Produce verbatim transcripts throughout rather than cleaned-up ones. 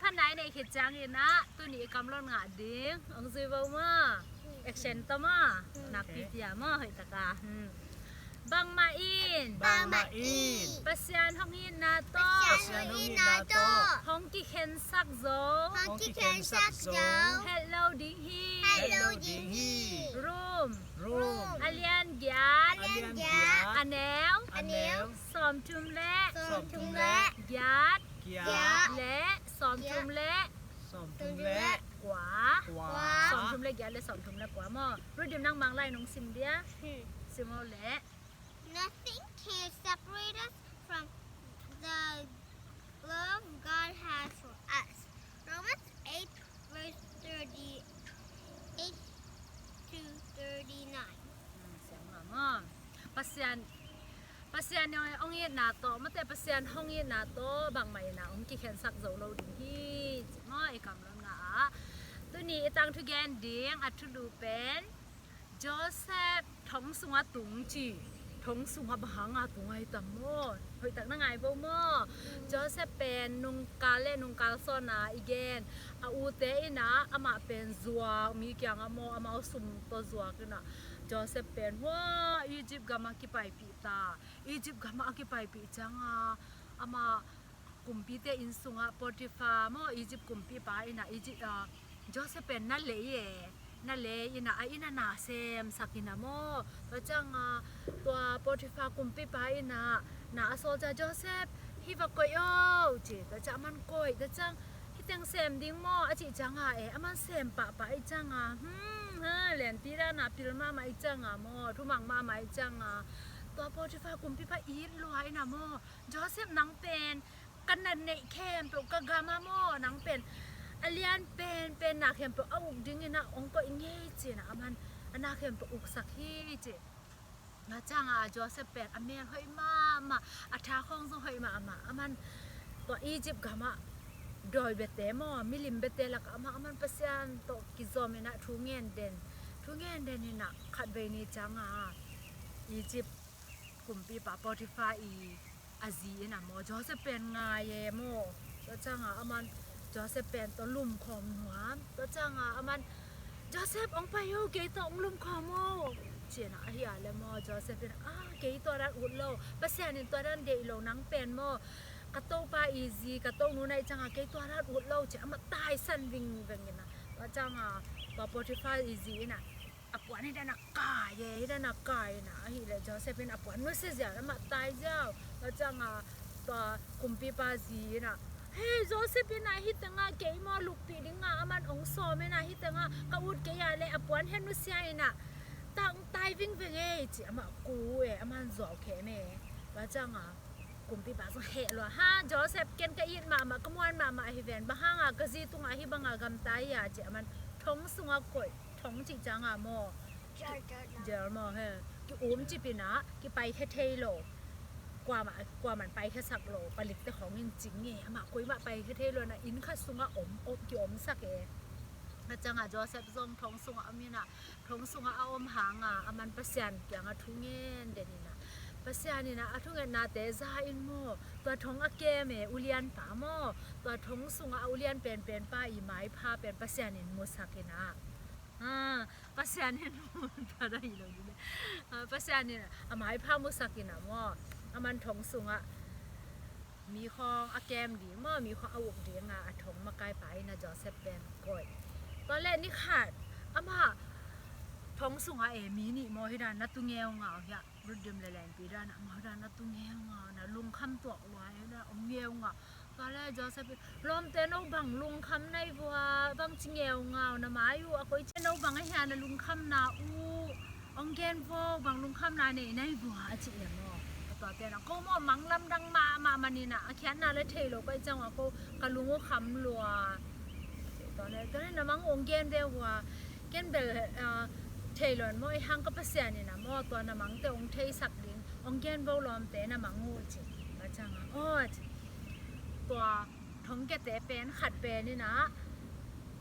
Pha nai nei khit ciangin ah tuni i kamlon ngah ding. Ong zui bo maw? Action tawh maw? Nakpi pia maw? Hoih taka. Bangmah in, bangmah in, Pasian hong itna tawh, Pasian hong itna tawh hong kikhensak zo, hong kikhensak zo het lo ding hi, het lo ding hi. Rom, Rom a lian giat, a lian giat, a neu, a neu sawmthum le, sawmthum le giat, giat, le sawmthum le, sawmthum le kua, kua. Sawmthum le giat le sawmthum le kua maw? Rudim, nang mang lai nong sim dia. Sim o le. Nothing can separate us from the love God has for us. Romans eight, verse thirty-eight to thirty-nine. Pasian, Pasian ong itna tawh, mate, Pasian hong itna tawh bangmah in ah hong kikhensak zo lo ding hi, ci maw, i kamlon ngah ah. Tuni i tangthu gen ding a thulu pen Joseph thong sungah tung ci. Thong sungah bang hanga tung ai tam maw? Hoih tak na ngai bo maw? Joseph pen nungkal le nungkal sawn a i gen, a ute in ah amah pen zuak, mi kiangah maw, amau sum tawh zuak in ah Joseph pen hua Egypt gamah kipaipih ta. Egypt gamah a kipaipih cianga amah kumpite inn sungah Potiphar maw, Egypt kumpipa in ah Egypt, ah, Joseph pen na lei e, na lei in ah a inn ah na semsak in ah maw. Tua cianga tua Potiphar kumpipa in ah na a sawl ciang, Joseph, hih va koih o, ci. Tua ciang aman koih, tua ciang hih teng sem ding maw a cih cianga e, aman sem pahpah i cianga, hmm, ha, lianpi dan a pil mahmah i cianga maw, thumang mahmah i cianga tua Potiphar kumpipa it lua in ah maw, Joseph, nang pen ka na neih khempeuh ka gamah maw, nang pen a lian penpen na khempeuh a uk dingin ah ong koih ngei, ci-in ah aman a na khempeuh uksak hi, ci. Tua cianga Joseph pen a mel hoih mahmah, a tha khawng zong hoih mahmah, aman tua Egypt gamah dawi biate maw, milim biate lakah amah aman Pasian tawh kizom in ah thu ngen den, thu ngen den in ah khatvei ni cianga Egypt kumpipa Potiphar i a zi in ah maw, Joseph pen ngai e maw. Tua cianga aman Joseph pen tawh lumkhawm nuam. Tua cianga aman, Joseph, ong pai o, kei tawh ong lumkhawm o, ci-in ah ahi a le maw, Joseph in ah, kei tua dan ut lo, Pasian in tua dan deih lo, nang pen maw ka topa i zi, ka tonu na hih cianga kei tua dan ut lo, ci-in amah taisan vingveng in ah. Tua cianga tua Potiphar i zi in ah a puan hih dan a kai e, hih dan a kai in ah, ahih leh Joseph in a puan nusia ziau, amah tai ziau. Tua cianga tua kumpipa zi in ah, hei, Joseph in ah hih tengah kei maw lukpih dingah aman ong sawm in ah, hih tengah ka ut kei a leh a puan hih nusia in ah tang tai vingveng e, ci. Amah ku e, aman zuau khem e. Tua cianga kumpipa zong heh lua, ha, Joseph, ken ka it mahmah, ka muan mahmah ahi ven, bang hanga ka zi tungah hih banga gamta hia, ci. Aman thong sungah koih, thong cih cianga maw, jail maw, he, ki-umcip in ah kipaikhia thei lo, kuamah, kuamah in paikhiasak lo, palikte khawng in cing e, amah kuamah paikhiasak thei lo in ah inn khat sungah om, om, ki-omsak e. Tua cianga Joseph zong thong sungah om in ah, thong sungah a om hanga aman Pasian kiangah thu ngen den in ah, Pasian in ah a thungetnate za in maw, tua thong a kem e, ulianpa maw, tua thong sungah a ulian penpenpa i maipha pen Pasian in musak in ah, ha, Pasian in mu, tua dah hi lo ding e. Ha, Pasian in a maipha musak in ah maw, aman thong sungah mi khawng a kem ding maw, mi khawng a uk dinga a thong makaipa in ah Joseph pen koih. Tua leh ni khat amah thong sungah e, mi nih maw, hih dan a tu ngeungau hiah, Rudim le Lenpi dan a maw, hih dan a tu ngeungau, na lungkham tuak lua, hih dan a om ngeungau. Tua leh Joseph in, lawmte, no bang lungkham na hi vua, bangci ngeungau na mai uh, a koi ci, no bang ahia na lungkhamna uh ong gen vo, bang lungkhamna nei na hi vua, a ci e maw. Tua tuate in ah, ko maw mang lamdang mahmah manin ah a khiatna le thei lo ka hih ciang ua, ko ka lung uh kham lua. Tua leh, tua leh na mang uh ong gen ve vua, ken bel, ah, thei lo in maw, ahih hang ka Pasian in ah maw tua na mangte ong theisak ding, ong gen vo, lawmte, na mang uh, ci. Tua ciang a, aw, ci. Tua thong kiate pen khat pen in ah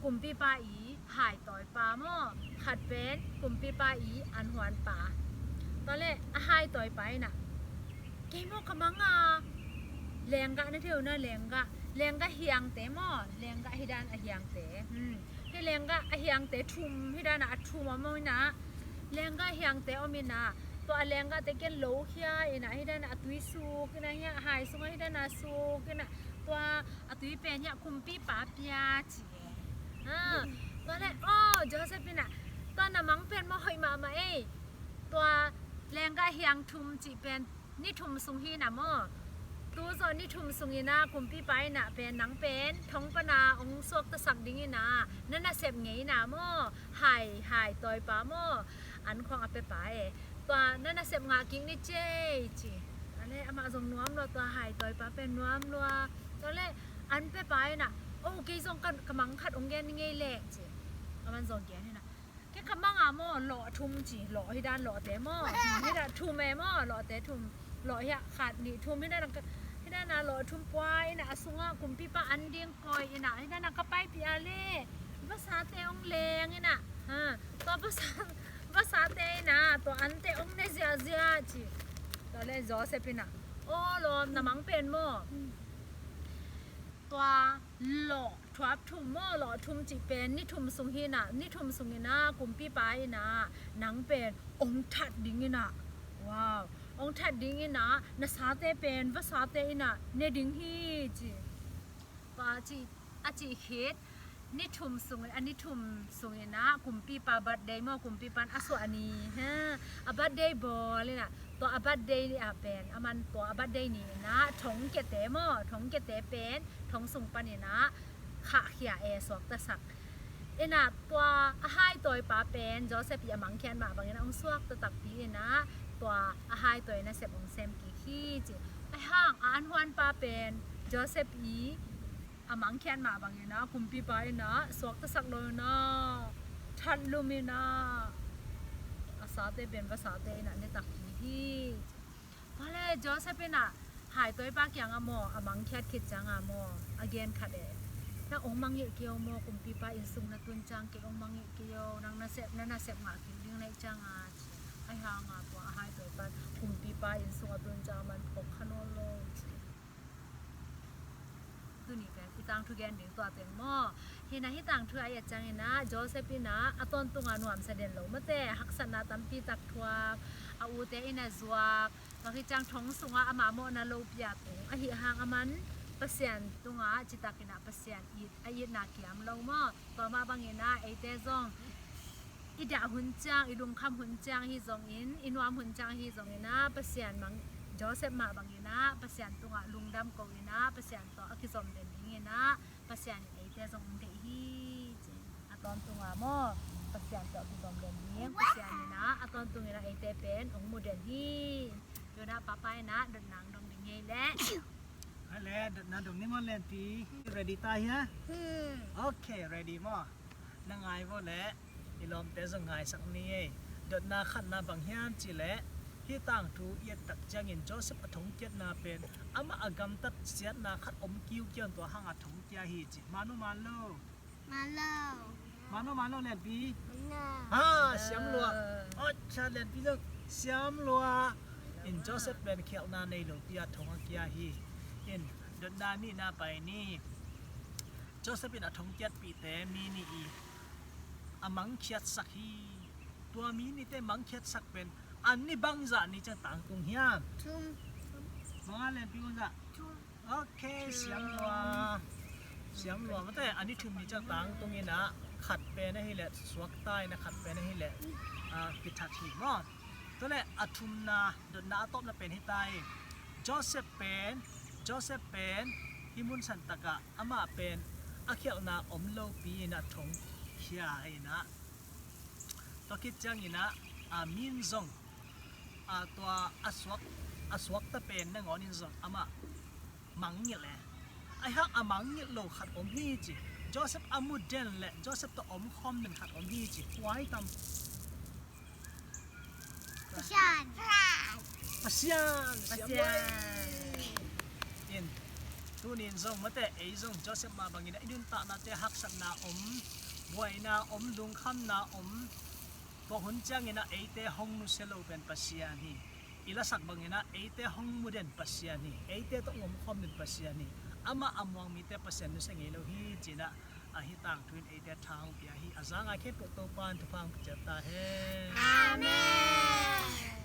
kumpipa i haitawipa maw, khat pen kumpipa i anhuanpa. Tua leh a haitawipa in ah, kei maw ka mang a, lenggah na thei uh na, lenggah, lenggah hiangte maw, lenggah hi dan a hiangte. Hmm. Hih lenggah a hiangte thum hi dan a, a thum om inah, lenggah hiangte om inah, tua a lenggahte ken lokhia inah, hi dan a tui suk inah, hiah hai sungah hi dan a suk inah, tua a tui pen hiah kumpipa pia ci e. Ha, tua le, oh, Joseph inah, tua na mang pen maw hoih mahmah ei. Tua lenggah hiang thum cih pen ni thum sung hi inah maw. Tu zawh ni thum sung inah kumpipa inah pen nang pen thong pana hong suaktasak ding inah na nasep ngei inah maw. Hai, hai tawipa maw. An khong a pepa e. Tua na nasep ngah kik ni cei ci. Tua le amah zong nuam lua, tua hai tawipa pen nuam lua. Tua le an pepa inah, oh, kei zong ka, ka mang khat hong gen ni ngei leh ci. Aman zong gen inah, kei ka mang a maw, lawh thum ci, lawh hi dan lawhte maw. Hi dan thum e maw, lawhte thum. Lawh hiah khat nih thum hi dan a, hi dan a lawh thum pua inah a sungah kumpipa an ding koi inah, hi dan a ka paipih a le vasate hong leng inah. Ha, tua vasa, vasate inah tua ante hong ne ziahziah ci. Tua le Joseph inah, aw lawm, na mang pen maw. Tua lawh thuap thum maw, lawh thum cih pen ni thum sung hi inah, ni thum sung inah kumpipa inah nang pen hong that ding inah. Wow, hong that ding inah, na sate pen vasate inah ne ding hi ci. Tua a cih, a cih khit ni thum sung, a ni thum sung inah kumpipa birthday maw, kumpipa in a suah ni, ha, a birthday bawl inah, tua a birthday ni a pen, aman tua a birthday ni inah thongkiate maw, thongkiate pen thong sung pan inah khahkhia e, suaktasak. Inah tua a hai tawipa pen Joseph i a mangkhiat mah bangin a hong suakta takpi inah tua a hai tawi nasep hong sem kik hi ci. Ahi hang a an huanpa pen Joseph i a mangkhiat mah bangin ah kumpipa in ah suaktasak lo in ah, thatlum in ah, a sate pen vasate in ah ne takpi hi. Tua le Joseph in ah haitawipa kiangah maw, a mangkhiat khit ciangah maw, a gen khat e, na hong mangngilh kei o maw, kumpipa inn sung na tun ciang kei hong mangngilh kei o, nang nasep, na nasep ngah kik ding na hih ciangah ci. Ahi hangah tua a haitawipa in kumpipa inn sung a tun ciangah man phawk kha nawn lo ci. Tuni pen i tangthu gen ding tua teng maw. Hi in ah hih tangthu a i et ciangin ah Joseph in ah a tawntunga nuamsa den lo mate, haksatna tampi tak thuak, a ute in ah zuak, tua khit ciang thong sungah ama mawhna lopi a tung ahih hang a man Pasian tungah citak in ah Pasian it, a itna kiam lo maw. Tua mah bangin ah eite zong i dah hun ciang, i lungkham hun ciang ahi zongin, i nuam hun ciang ahi zongin ah Pasian mang, Joseph mah bangin ah Pasian tungah lungdam ko in ah Pasian tawh a kizom den dingin ah Pasian in eite zong hong deih hi ci. A tawntunga maw, Pasian tawh a kizom den ding, Pasian in ah a tawntung in ah eite pen hong mu den hi. Tun ah papa in ah dotna hong dong ding hi leh. Hai le, dotna dong ni maw Lenpi. Ready ta hia? Hmm. Ok, ready maw. Na ngai vo leh i lawmte zong ngaisak ni ei. Dotna khatna bang hiam cih leh, hih tangthu i et tak ciangin Joseph a thongkiatna pen amah a gamtat siatna khat om kiukiau in tua hangah thongkia hi ci. Man maw man lo? Man lo. Man maw man lo Lenpi? Man lo. Ha, siam lua. Acha, Lenpi zong siam lua. In Joseph pen khialhna nei lopi a thong a kia hi. In dotna nihna pai ni. Joseph in a thongkiatpihte mi nih i a mangkhiatsak hi. Tua mi nihte mangkhiatsak pen a ni bangzah ni ciang tangtung hiam? Thum. Bang a Lenpi, bangzah? Thum. Ok, siam lua. Siam lua mate, a ni thum ni ciang tangtung in ah khat pen ahih leh suakta in ah khat pen ahih leh, ah, kithat hi maw. Tua leh a thumna, dotna a tawpna pen hi ta hi. Joseph pen, Joseph pen hih mun santakah amah pen a khialhna om lopi in ah thongkhia in ah, tua khit ciangin ah, a min zong, a tua a suak, a suakta pen nangawn in zong amah mangngilh e. Ahi hang a mangngilh lo khat om hi ci. Joseph a mu den leh Joseph tawh omkhawm den khat om hi ci. Kua hi tam? Pasian. Pasian. Pasian. Siam lua. In, tuni in zong mate, ei zong Joseph mah bangin ah i nuntaknate haksatna om, buaina om, lungkhamna om, tua hun ciangin ah eite hong nusia lo pen Pasian hi. I lasak bangin ah eite hong mu den Pasian hi. Eite tawh omkhawm den Pasian hi. amah a muang mite Pasian nusia ngei lo hi ci-in ah, ahi tangthu in eite tha hong pia hi. A zanga khempeuh Topa in thupha hong pia ciat ta hen. Amen.